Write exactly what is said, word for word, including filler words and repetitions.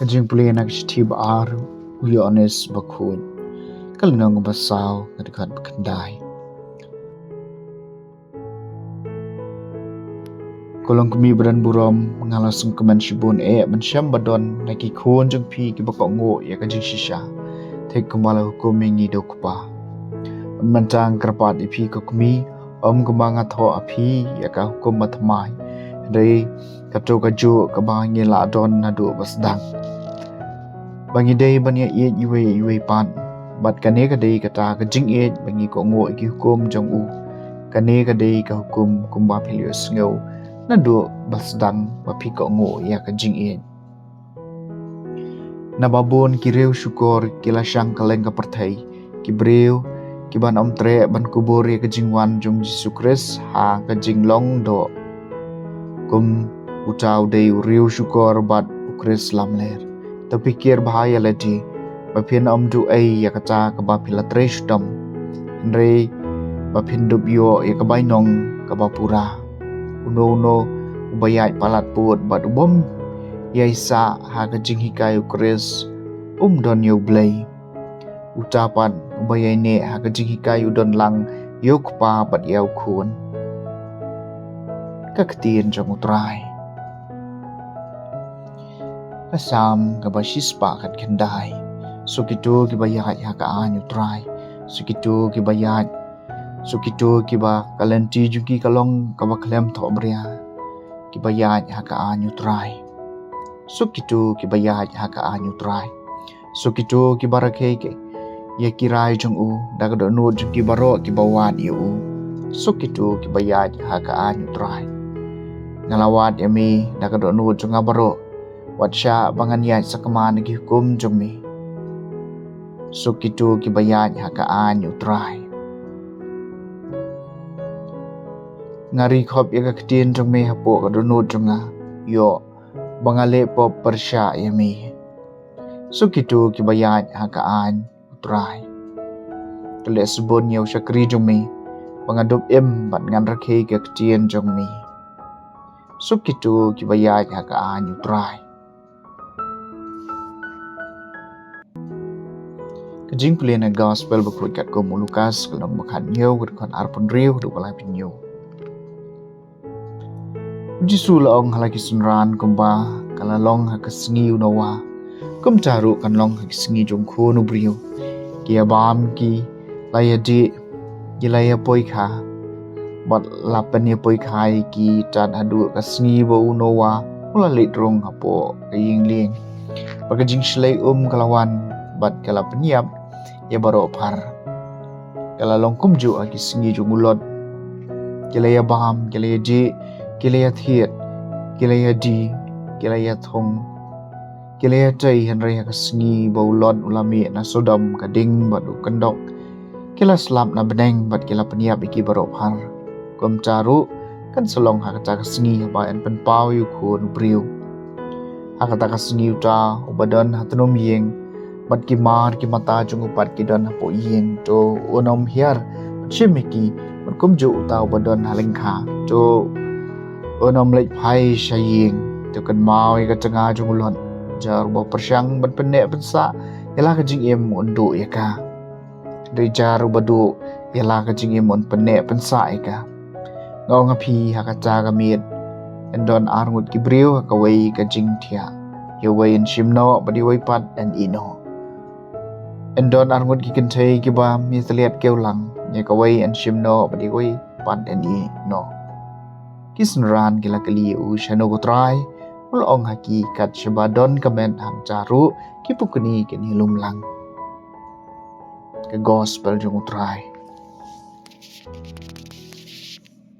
Ka jingpule na ka shithi ba ar u Ïoannis Bakhuid. Ka lynnong ba saw, ka dkhot ba khyndai. Ko longkmie badonburom, nga la sngewkmen shibun eh ban shem ba don na ki khun jong phi kiba kohnguh ïa ka jingshisha, thik kumba la hukum ïa ngi da u Kpa. Mynta nga kyrpad ïa phi ko kmie, ym kumba nga thoh ha phi ïa ka hukum ba thymmai, hynrei kato kajuh kaba ngi la don naduh ba sdang, ba ngi dei ban ïaieit iwei ïa iwei pat. Bad kane ka dei kata ka jingïeit, ba ngi kohnguh ïa ki hukum jong u. Kane ka dei ka hukum, kumba phi la ïohsngew naduh ba sdang, ba phi kohnguh ïa ka jingïeit. Naba bun ki riewshukor ki la shang kylleng ka pyrthei, ki briew kiban ym treh ban kubur ïa ka jingwan jong u Jisu Khrist ha ka jinglong doh, kum uta u dei u riewshukor bad u Khrist lamler. To pyrkhat bha ïa lade, ba phin ym duh ei ïa kata kaba phi la trei shitom, hynrei ba phin dup ïoh ïa ka bainong kaba pura. Uno uno uba ïaid palat pud bad u bym ïaisah ha ka jinghikai u Khrist, um don ïa u Blei. Uta pat uba ïaineh ha ka jinghikai u don lang ïa u Kpa bad ïa u Khun. Ka ktien jong u Trai. Ka Salm kaba shispah khatkhyndai. Soh kito kiba ïaid ha ka aiñ u Trai. Soh kito kiba ïaid. Soh kito kiba ka lynti jong ki ka long kaba khlem thohbria, kiba ïaid ha ka aiñ u Trai. Soh kito kiba ïaid ha ka aiñ u Trai. Soh kito kiba rakhe ïa ki rai jong u, da ka dohnud jong ki baroh kiba wad ïa u. Soh kito kiba ïaid ha ka aiñ u Trai. Nga la wad ïa me da ka dohnud jong nga baroh, wat shah ba ngan ïaid sakma na ki hukum jong me. Soh kito kiba ïaid ha ka aiñ u Trai. Nga ri khop ïa ka ktien jong me hapoh ka dohnud jong nga, ïoh ba nga leh pop pyrshah ïa me. Soh kito kiba ïaid ha ka aiñ u Trai. To leh sbun ïa u shakri jong me, ba nga dup im bad ngan rakhe ïa ka ktien jong me. Soh kito kiba ïaid ha ka aiñ u Trai. Ka jingpule na ka Gospel bakhuid katkum u Lukas, ka lynnong ba khathynñiew, ka dkhot arphew hynriew haduh ba laiphew hynñiew. U Jisu u la ong ha la ki synran, kumba ka la long ha ka sngi u Noah, kumta ruh kan long ha ki sngi jong u Khun u briew. Ki ïabam ki la ïadih, ki la ïapoikha, bad la pynïapoikha ïa ki tad haduh ka sngi ba u Noah u la leit rung hapoh ka ïing lieng. Bad ka jingshlei um ka la wan, bad ka la pynïap ïa baroh phar. Ka la long kumjuh ha ki sngi jong u Lot. Ki la ïabam, ki la ïadih, ki la ïathied, ki la ïadie, ki la ïathung, ki la ïatei, hynrei ha ka sngi ba u Lot u la mih na Sodom, ka ding bad u kyndok ki la slap na bneng bad ki la pynïap ïa ki baroh phar. Kumta ruh kan sa long ha kata ka sngi haba yn pynpaw ïa u Khun u briew. Ha kata ka sngi uta uba don ha tnum ïing, bad ki mar ki mata jong u pat ki don hapoh ïing, to un ym hiar ban shim ïa ki. Bad kumjuh uta uba don ha lyngkha, to un ym leit phai sha ïing. To kynmaw ïa ka jaka jong u Lot. Jar uba pyrshang ban pynneh pynsah ïa la ka jingim un duh ïa ka. Hynrei jar uba duh ïa la ka jingim un pynneh pynsah ïa ka. Nga ong ha phi, ha kata ka miet yn don arngut ki briew ha kawei ka jingthiah. Ïa uwei yn shim noh bad ïa uwei pat yn ïeh noh. Yn don arngut ki kynthei kiba ïatylliat kiew lang. Ïa kawei yn shim noh bad ïa uwei pat yn ïeh noh. Ki synran ki la kylli ïa u, shano ko Trai? U la ong ha ki, kat shaba don ka met hangta ruh ki pukni kin ïalum lang. Ka Gospel jong u Trai.